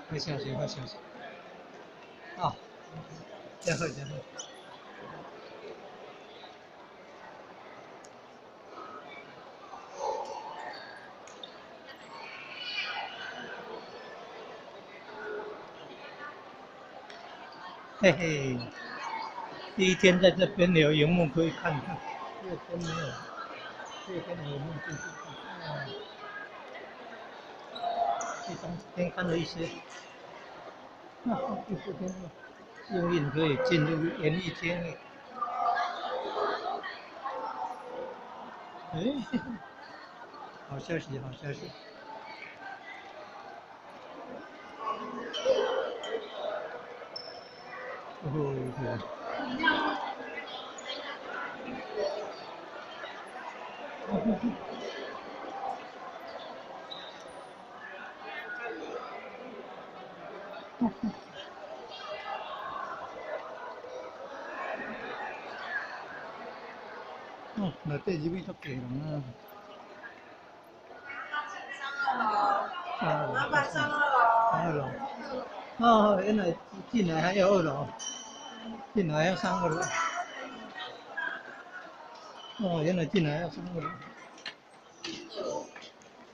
好消息，好消息。啊，真好，真好。嘿嘿，第一天在这边有萤幕可以看看，第二天没有，第二天没有幕进去看。第三天看了一些，那第四天幸运可以进入演艺厅。哎，好消息，好消息！哦，哦，内底入去足济人啊！上二楼，老板上二楼。上二楼。哦，原来进来还有二楼，进来要上二楼。哦，原来进来要上二楼。